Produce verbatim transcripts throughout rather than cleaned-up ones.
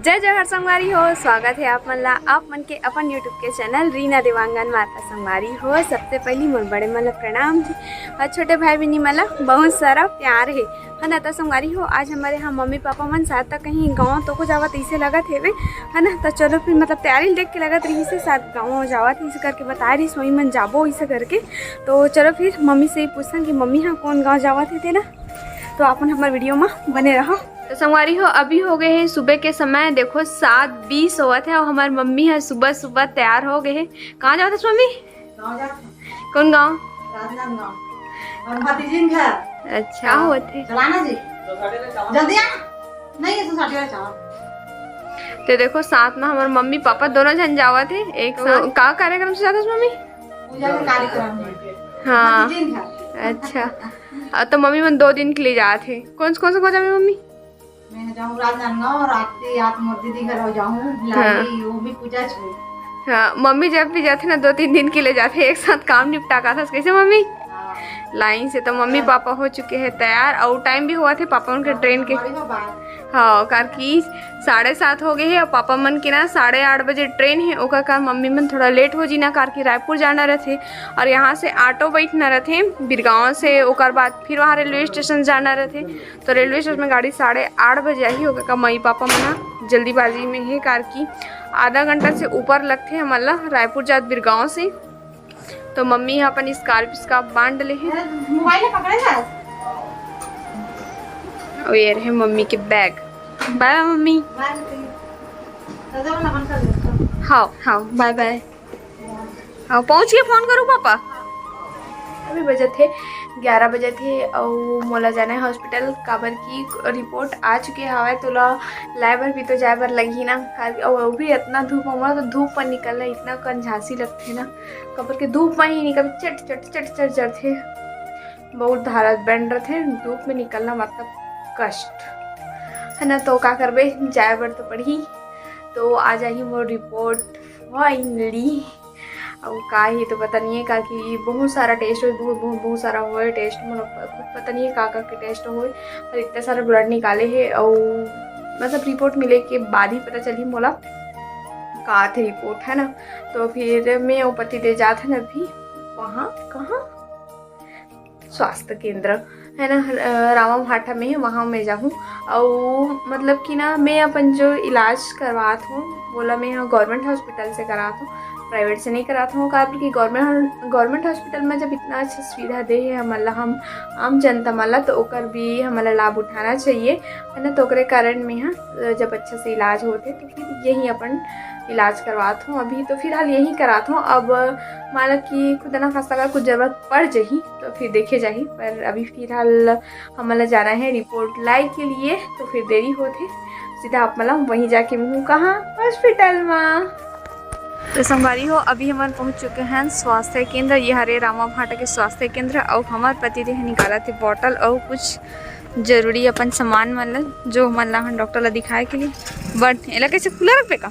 जय जोहार संगवारी हो, स्वागत हे आप मन ला आप मन के अपन YouTube के चैनल रीना देवांगन मा। त संगवारी हो, सबसे पहली मोर बड़े मन ला प्रणाम जी, और छोटे भाई बहिनी मन ला बहुत सारा प्यार हे, है ना। त संगवारी हो, आज हमर यहाँ मम्मी पापा मन शायद तक कहीं गाँव तो को जावत इसे लगत हेवे, है ना। त चलो फिर, मतलब, तैयारी देख के लगत रही से शायद गाँव जावत इसे करके बता रही, सोई मन जाबो इसे करके। तो चलो फिर मम्मी से ही पूछन कि मम्मी हाँ कौन गाँव जावत हे तेला। तो आप मन हमर वीडियो मा बने रहो। तो संगवारी हो, अभी हो गए हे सुबह के समय, देखो सात बीस होवत हे और हमार मम्मी ह सुबह सुबह तैयार हो गए हे। कहाँ जावत हस मम्मी? गाँव जात हूँ। कौन गाँव? राजनांदगांव। हम भतीजिन घर। अच्छा, का होत हे? चलाना जी। जल्दी आना। नहीं, ये तो साढ़े चार। तो देखो, साथ में हमार मम्मी पापा दोनों झन जावत हे एक तो साथ। का कार्यक्रम से जात हस मम्मी? पूजा का कार्यक्रम है। हाँ। भतीजिन घर। अच्छा। आ, तो मम्मी मन दो दिन के लिए जात हे। कौन कौन से को जाबे मम्मी? मैं जाऊँ राजनांदगांव और आते आत मोर दीदी घर हो जाऊँ, हाँ। भिलाई, वो भी पूजा छुए। हाँ, मम्मी जब भी जाथे ना, दो तीन दिन के लिए जाथे, एक साथ काम निपटा का था। कैसे मम्मी? हाँ। लाइन से तो मम्मी हाँ। पापा हो चुके हैं तैयार, और टाइम भी हुआ थे पापा उनके हाँ, ट्रेन के। हमारी हो बात। हाँ, कार की साढ़े सात हो गए हे और पापा मन के ना साढ़े आठ बजे ट्रेन हे, ओकर कारण मम्मी मन थोड़ा लेट हो जी ना, कार की रायपुर जाना रहथे और यहाँ से ऑटो बैठना रहथे बिरगांव से, ओकर बाद फिर वहाँ रेलवे स्टेशन जाना रहथे। तो रेलवे स्टेशन में गाड़ी साढ़े आठ बजे आही, ओकर का मम्मी पापा मन ह जल्दीबाजी में हे, कार की आधा घंटा से ऊपर लगथे हमन ला रायपुर जात बिरगांव से। तो मम्मी ह अपन स्कार्फ स्कार्फ बांध ले हे। मोबाइल पकड़े ना। और ये रहे मम्मी के बैग। बाय बाय मम्मी। बाय मम्मी। दादा वाला बंद कर दे। हाँ हाँ, बाय बाय। हाँ, पहुँच के फोन करूँ पापा। अभी बजत हे ग्यारह बजत हे, अउ मोला जाना है हॉस्पिटल, काबर की रिपोर्ट आ चुके हवय, तोला लाए बर भी तो जाए बर लगही ना। काबर, अउ अभी इतना धूप, मोला तो धूप पर निकलना इतना कन झांसी लगथे ना, काबर के धूप में ही निकल चट चट चट चट चढ़थे। बहुत धारत बन रथे, धूप में निकलना मतलब कष्ट, है ना। तो का करबे, जाए बर तो पड़ही। तो आ जाही मोर रिपोर्ट फाइनली। अउ का ही तो पता नहीं है, का कि बहुत सारा टेस्ट होए, बहुत, बहुत, बहुत सारा होए टेस्ट, मतलब खुद पता नहीं है का का के टेस्ट होए, पर इतना सारा ब्लड निकाले हे। अउ मतलब रिपोर्ट मिले के बाद ही पता चली मोला का थे रिपोर्ट, है ना। तो फिर मैं वो पति दे जात है ना अभी वहाँ, कहाँ, स्वास्थ्य केंद्र, है ना, अ, रामा भाटा में, वहाँ मैं जाहूँ। अउ मतलब कि ना, मैं अपन जो इलाज करवात हूँ, बोला मैं यहाँ गवर्नमेंट हॉस्पिटल से करात हूँ, प्राइवेट से नहीं करात हूँ, काबर कि गवर्नमेंट, गवर्नमेंट हॉस्पिटल में जब इतना अच्छा सुविधा दे है हमन ला, हम आम जनता मन ला, तो ओकर भी हमन ला लाभ उठाना चाहिए, है ना। तो ओकरे कारण मैं यहाँ, अ, जब अच्छा से इलाज होते, तो फिर यहीं अपन इलाज करवात हूँ। अभी तो फिलहाल यहीं करात हूँ। अब माना कि खुदा ना खास्ता अगर कुछ जरूरत पड़ जाही, तो फिर देखे जाही, पर अभी फिलहाल हमन ला जाना है रिपोर्ट लाए के लिए, तो फिर देरी होथे, सीधा आप मन ला वहीं जाके मिलहूँ। कहाँ? हॉस्पिटल मा। तो संगवारी हो, अभी हमन पहुँच चुके हैं स्वास्थ्य केंद्र। ये हरे रामा भाटा के स्वास्थ्य केंद्र, अउ हमार पति देह निकालत हे बॉटल अउ कुछ जरूरी अपन सामान मन ला, जो हमन ला हमन डॉक्टर ला दिखाए के लिए। बट एला कैसे खुला रखबे का?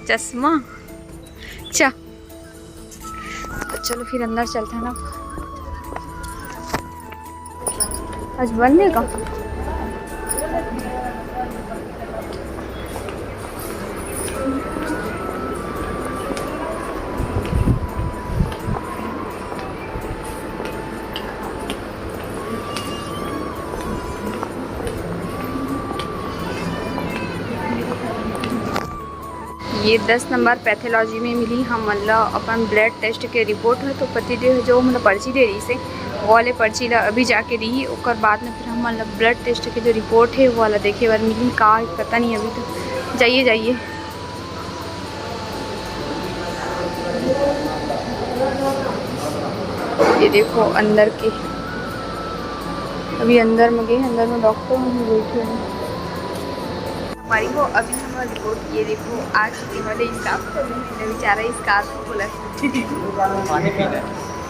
चश्मा। अच्छा, तो चलो फिर अंदर चलते हैं ना। आज बंद है का? ये दस नंबर पैथोलॉजी में मिली हमन ला अपन ब्लड टेस्ट के रिपोर्ट है। तो पति देव जो हमन ला पर्ची दे रही से, वो वाले पर्ची ला अभी जाके रही, ओकर बाद में फिर हमन ला ब्लड टेस्ट के जो रिपोर्ट है, वो वाला देखे बर मिली। का पता नहीं, अभी तो जाइए, जाइए। ये देखो अंदर के, अभी अंदर में गए, अंदर में डॉक्टर मन बैठे हैं। हमारी को अभी हम रिपोर्ट, ये देखो, आज ये वाले स्कार्फ को भी मैंने बेचारा स्कार्फ को बोला। पानी पीना है।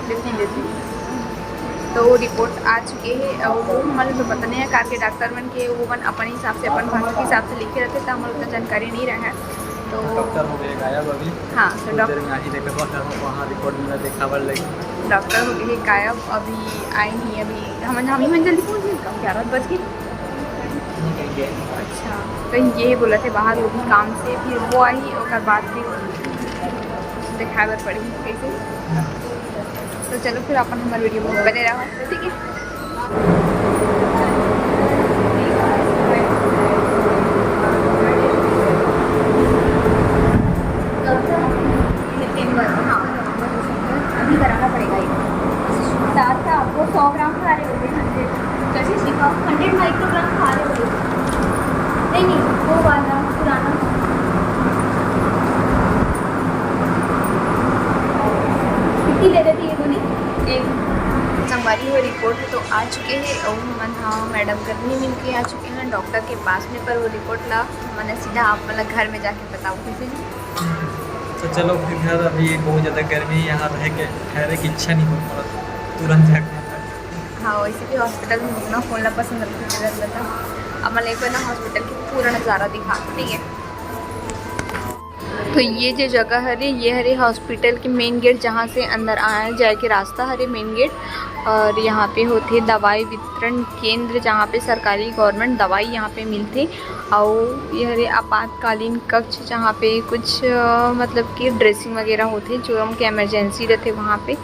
ले पी, ले पी। तो वो रिपोर्ट आ चुके हैं और वो हमारे तो पता नहीं है, कार के डॉक्टर मन के, वो मन अपन हिसाब से, अपन भाषा के हिसाब से लिखे रहते, तो हमारे उतना जानकारी नहीं रहा है। तो डॉक्टर हो गए गायब अभी। हाँ, तो कुछ डॉक- देर में आही, देखा वहाँ रिपोर्ट मिला, देखा बर लगी। डॉक्टर हो गए गायब, अभी आए नहीं, अभी हम, हम ही मन जल्दी पहुँच गए, ग्यारह बज गए। अच्छा, कहीं ये बोलथे बाहर, वो भी काम से, फिर वो आही, ओकर बाद फिर दिखाए बर पड़ही कैसे। तो चलो, फिर अपन हमर वीडियो में बने रहो, ठीक है। अभी कराना पड़ेगा ये। साथ का आपको सौ ग्राम खा रहे होते हैं, हंड्रेड, जैसे शिका हंड्रेड माइक्रोग्राम खा रहे होते हैं। नहीं, नहीं, वो वाला पुराना। कितनी दे देती ये गोली? एक। संगवारी हो, रिपोर्ट तो आ चुके हैं और हमन हा मैडम कर भी मिल के आ चुके हैं डॉक्टर के पास में, पर वो रिपोर्ट ला हमन सीधा आप वाला घर में जाके बताओ कैसे है। तो चलो फिर घर, अभी बहुत ज़्यादा गर्मी है, यहाँ रह के ठहरे की इच्छा नहीं हो पा, तुरंत जाके। हाँ, वैसे भी हॉस्पिटल में रुकना फोन ला पसंद नहीं करता। अब मैं एक बार ना हॉस्पिटल की पूरा नज़ारा दिखा, ठीक है। तो ये जो जगह हरे, ये हरे हॉस्पिटल के मेन गेट, जहाँ से अंदर आए जाए के रास्ता हरे मेन गेट। और यहाँ पे होथे दवाई वितरण केंद्र, जहाँ पे सरकारी गवर्नमेंट दवाई यहाँ पे मिलथे। और ये हरे आपातकालीन कक्ष, जहाँ पे कुछ, अ, मतलब कि ड्रेसिंग वगैरह होथे, जो हमके इमरजेंसी रहथे वहाँ पे,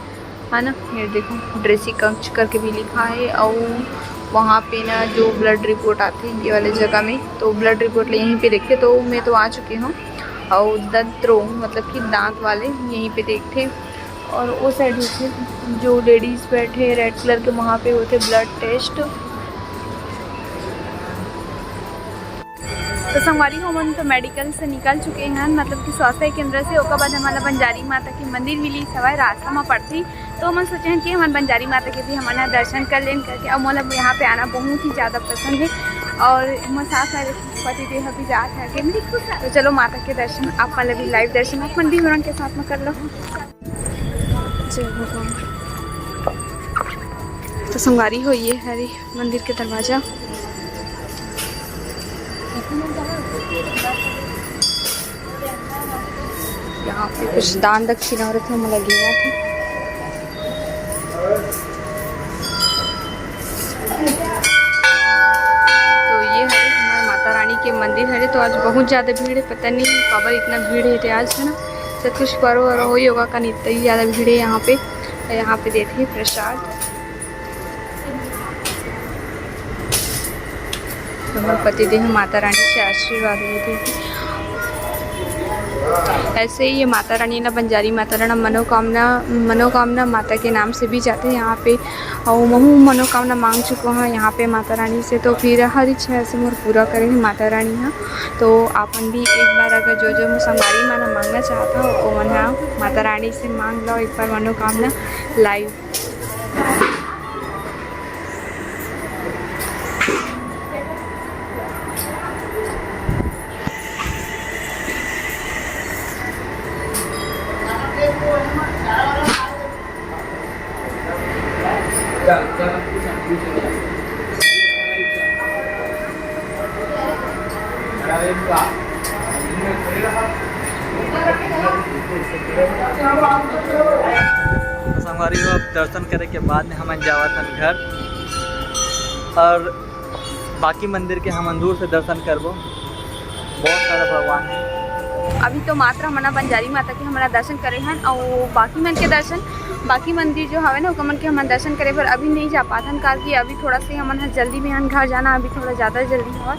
है ना। ये देखो, ड्रेसिंग कक्ष करके भी लिखा है। और वहाँ पे ना जो ब्लड रिपोर्ट आथे ये वाले जगह में, तो ब्लड रिपोर्ट ले यहीं पे देखते। तो मैं तो आ चुकी हूँ। और दंत्रो, मतलब कि दांत वाले, यहीं पे देखते। और वो साइड होथे जो लेडीज बैठे रेड कलर के, वहाँ पे होथे ब्लड टेस्ट। तो संगवारी हो, हमन तो मेडिकल से निकल चुके हैं, मतलब कि स्वास्थ्य केंद्र से। ओकर बाद हमन ला बंजारी माता के मंदिर मिलिस हवय, रास्ता म पड़थे। तो हमन सोचे हन कि हमन बंजारी माता के भी हमन ह दर्शन कर लेन करके। और मोला यहाँ पे आना बहुत ही ज़्यादा पसंद है। और मोर साथ में पति देव भी जात है, तो चलो माता के दर्शन आप मन ला भी लाइव दर्शन आप मन भी हमन के साथ में कर लो। जय भगवान। तो संगवारी हो, ये हरे मंदिर के दरवाजा। यहाँ पे कुछ दान दक्षिणा हो रहे थे, हम लगे हुए थे। तो ये हरे हमारे माता रानी के मंदिर हरे। तो आज बहुत ज़्यादा भीड़ है, पता नहीं काबर इतना भीड़ है आज, है ना। तो कुछ पर्व वर्व होई होगा का, इतना ही ज़्यादा भीड़ है यहाँ पे। तो यहाँ पे देते हैं प्रसाद। तो हमर पति देव माता रानी से आशीर्वाद लेते हैं। ऐसे ही ये माता रानी ना, बंजारी माता रानी मनोकामना, मनोकामना माता के नाम से भी जाते हैं यहाँ पे। और महू मनोकामना मांग चुका हूँ यहाँ पे माता रानी से, तो फिर हर इच्छा ऐसे मोर पूरा करे है माता रानी। हाँ, तो आपन भी एक बार अगर जो जो संगवारी मन मांगना चाहता हो, ओमन ह माता रानी से मांग लो एक बार मनोकामना लाइव। तो संगवारी हो, अब दर्शन करे के बाद में हमन जावत हन घर, और बाकी मंदिर के हमन दूर से दर्शन करबो। बहुत सारा भगवान है। अभी तो मात्र हमन ह बंजारी माता के हमन ह दर्शन करे हन, और बाकी मन के दर्शन, बाकी मंदिर जो हवे ना, ओकर मन के हमन दर्शन करे बर अभी नहीं जा पाथन, काबर कि अभी थोड़ा से हमन ह जल्दी में हन घर जाना, अभी थोड़ा ज़्यादा जल्दी हवा,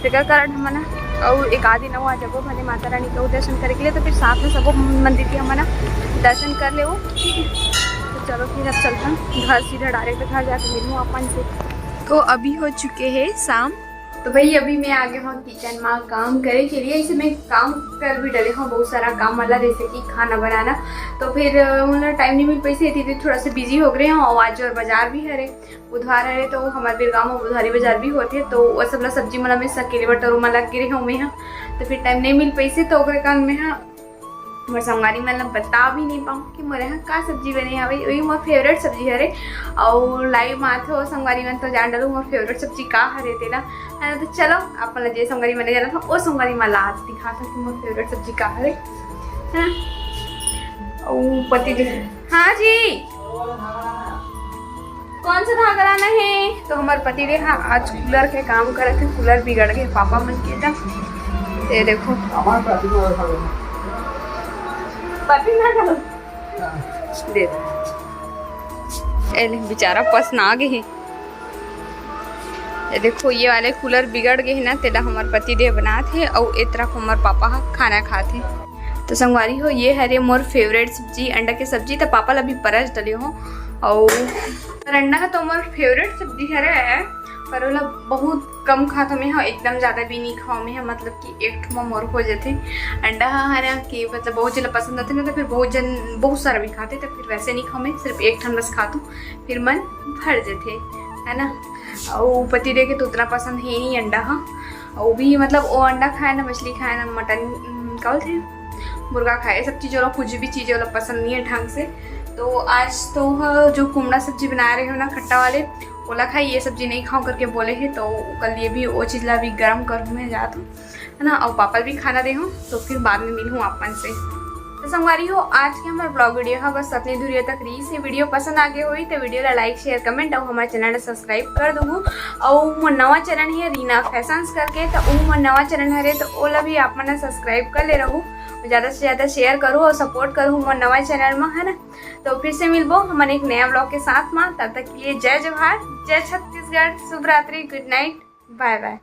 तेकर कारण हमन ह अउ एक आध दिन अउ आ जाबो भले माता रानी के दर्शन करे के लिए। तो फिर साथ में सबो मंदिर के हमन ह दर्शन कर लेबो। तो चलो फिर अब चलथन घर, सीधा डायरेक्ट घर जाके मिलूँ अपन से। तो अभी हो चुके हैं शाम। तो भाई अभी मैं आ गया हूँ किचन में काम करे के लिए। ऐसे मैं काम कर भी डले हूँ, बहुत सारा काम वाला, जैसे कि खाना बनाना। तो फिर अ, मतलब टाइम नहीं मिल पाइसे, इतनी थोड़ा सा बिजी हो गए हूँ। और आज और बाजार भी हरे, बुधवार हरे, तो हमारे बिरगांव में बुधवारी बाजार भी होते, तो वो सब ला सब्जी मला मैं सकेले बर टोरू में लग गे रहे हूँ मैं यहाँ। तो फिर टाइम नहीं मिल पाइसे, तो ओकरे कारण मैं यहाँ मोर संगवारी मन ला बता भी नहीं पाऊँ कि मोर यहाँ का सब्जी बने हवे। वही मोर फेवरेट सब्जी हरे। और लाइव माथे हो संगवारी मन, तो जान डालू मोर फेवरेट सब्जी का हरे तेला, है ना। तो चलो, अपन ला जे संगवारी मन जाना था, वो संगवारी मन ला आज दिखा था कि मोर फेवरेट सब्जी का हरे, है ना। ओ पति जी, हाँ जी, कौन सा धागा लाना है? तो हमर पति देव ह आज कूलर के काम करत हे, कूलर बिगड़ गए पापा मन के। त ये देखो, पति ना करो। दे दे। ए ले, बेचारा पसना गे हे। ये देखो, ये वाले कूलर बिगड़ गए हे ना, तेला हमर पति देव बनात हे, अउ ए तरफ हमर पापा ह खाना खात हे। तो संगवारी हो, ये हरे मोर फेवरेट सब्जी, अंडा के सब्जी। तो पापा ला भी परस डले हो, अउ अंडा ह तो मोर फेवरेट सब्जी हरे, पर ओला बहुत कम खात हूँ मैं ह, एकदम ज्यादा भी नहीं खाऊँ मैं ह, मतलब कि एक ठो म मोर हो जाथे। अंडा ह हरे कि मतलब बहुत झन ला पसंद आथे ना, तो फिर बहुत झन, बहुत सारा भी खाथे, तो फिर वैसे नहीं खाऊँ मैं, सिर्फ एक ठन बस खात हूँ, फिर मन भर जाथे, है ना। अउ पति देव के तो उतना पसंद हे नहीं अंडा ह। वो भी मतलब वो अंडा खाए ना, मछली खाए ना, मटन, उम, का बोलथे, मुर्गा खाए, ये सब चीज ओला, कुछ भी चीज ओला पसंद नहीं है ढंग से। तो आज तो ह जो कुमड़ा सब्जी बना रहे हो ना खट्टा वाले, ओला खाई, ये सब्जी नहीं खाऊं करके बोले हे, तो ओकर लिए भी वो चीज ला भी गरम करूँ मैं जात हूँ, है ना, अउ पापा ल भी खाना दे हूँ, तो फिर बाद में मिलूँ आप मन से। तो संगवारी हो, आज के हमर ब्लॉग वीडियो ह बस अतने दूरिया तक रहिस हे। वीडियो पसंद आ गए होही तो वीडियो ला लाइक, शेयर, कमेंट अउ हमर चैनल ला सब्सक्राइब कर दूहू। अउ मोर नवा चैनल हे रीना फैशंस करके, तो वो मोर नवा चैनल हरे, तो ओला भी आप मन सब्सक्राइब कर ले रहू, ज्यादा से ज्यादा शेयर करू अउ सपोर्ट करू मोर नवा चैनल में, है ना। तो फिर से मिलबो हमन एक नया ब्लॉग के साथ में, तब तक के लिए जय जोहार, जय छत्तीसगढ़, शुभ रात्रि, गुड नाइट, बाय बाय।